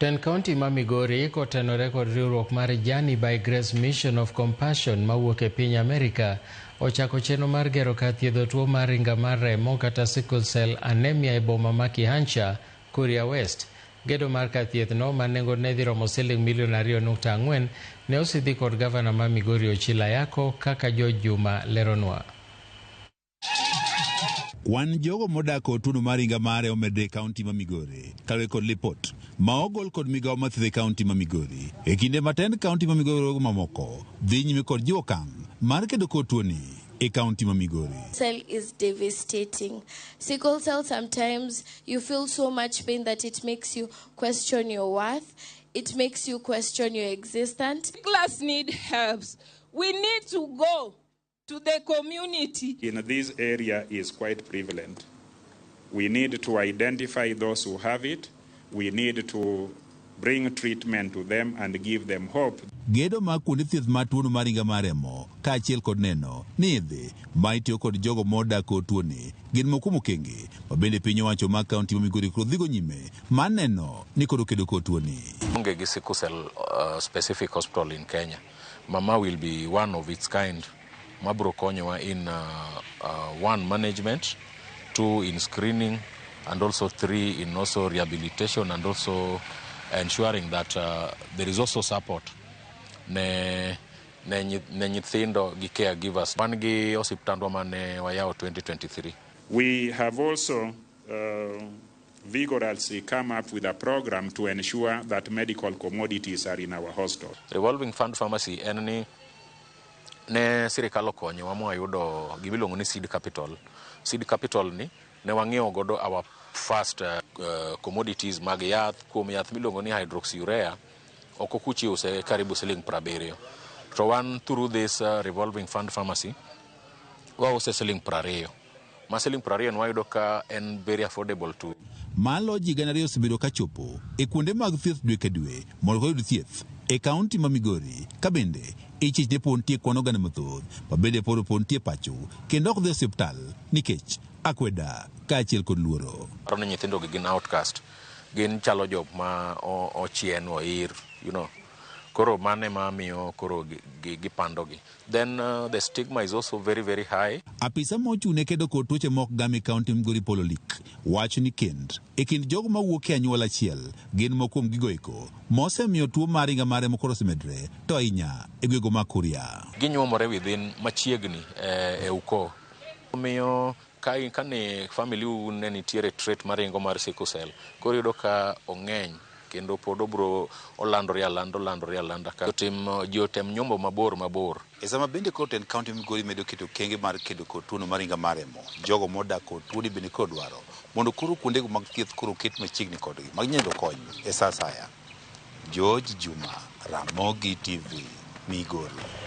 Tend kaunti ma Migori kotenore kod riwruok mar Journey by Grace Mission of Compassion mawuok e piny Amerika ochako chenro mar gero kar thiedho tuo mar ringa mar remo kata sickle cell anemia e boma ma Kihancha, Kuria West. Gedo mar kar thieth no ma nengone ne dhi romo siling milion 2.4 ne osidhi kod gavana ma Migori Ochilo Ayako kaka George Juma leronwa. Kwan jogo modak kod tuono mar ringa mare omedre e kaunti ma Migori kaluwore kod lipot ma ogol kod migawo mar thieth e kaunti ma Migori. E kinde ma tend kaunti ma Migori rogo mamoko dhi nyime kod jiwo okang' mar kedo kod tuoni e kaunti ma Migori. Cell is devastating. Sickle cell, sometimes you feel so much pain that it makes you question your worth. It makes you question your existence. Class need helps. We need to go to the community. In this area is quite prevalent. We need to identify those who have it. We need to bring treatment to them and give them hope. Gedo mag kuonde thieth mar tuono mar ringa mar remo kaachiel kod neno ni yedhe ma itiyo kod jogo modak kod tuoni gin moko kuom okenge ma bende piny owacho mag kaunti ma Migori koro dhigo nyime mar neno ni koro kedo kod tuoni. Onge gi sickle cell specific hospital in Kenya. Mama will be one of its kind mabro konyowa in one, management, two, in screening, and also three, in also rehabilitation and also ensuring that there is also support ne nyithindo gi caregivers. Wan gi osiptandwa mane wayawo 2023. We have also vigorously come up with a program to ensure that medical commodities are in our hospital. Revolving fund pharmacy en ni ne sirikal okonyowa mwayudo gimiluongo ni seed capital. Seed capital ni ne wang'iewo godo our first commodities mag yath. Kuom yath miluongo ni hydroxyurea, oko kuchi use karibu siling 70, to wan through this revolving fund pharmacy wause siling 20, ma siling 20 ni wayudo ka en very affordable to Malo ji 2,000 osebedo ka chopo e kuonde mag thieth dwe ka dwe mondo oyud thieth e kaunti ma Migori, ka bende ichich ni pod nitie kwan oganda mathoth ma bende pod nitie pacho kendo ok dhi e osiptal nikech akweda kaachiel kod luoro. Paro ni nyithindo gi gin outcast, gin chalo jok ma ochien oir. Koro mano ema miyo koro gipandogi. Then the stigma is also very, very high. Apisa ma ochung' ne kedo kod tuoche mok gam e kaunti Migori Paul Olik wacho ni kend e kind jogo mawuok e anyuola achiel gin moko kuom gigo eko mosemiyo tuo mar ringa mar remo koro osemedre to ahinya e gwenge mag Kuria. Ginyuomore within machiegni e ukoo. Omiyo ka ne family u ne nitiere trait maringo mar sickle cell, koro iyudo ka ong'eny kendo pod obro olandore alanda, olandore alanda ka otim ji otem nyombo mabor mabor. E sama bende koro tend kaunti Migori medo keto okenge mar kedo kod tuono mar ringa mar remo, jogo modak kod tuoni bende koro dwaro mondo koro kuondego mag thieth koro oket machiegni kodgi mag nyalo kony e sa asaya. George Juma, Ramogi TV, Migori.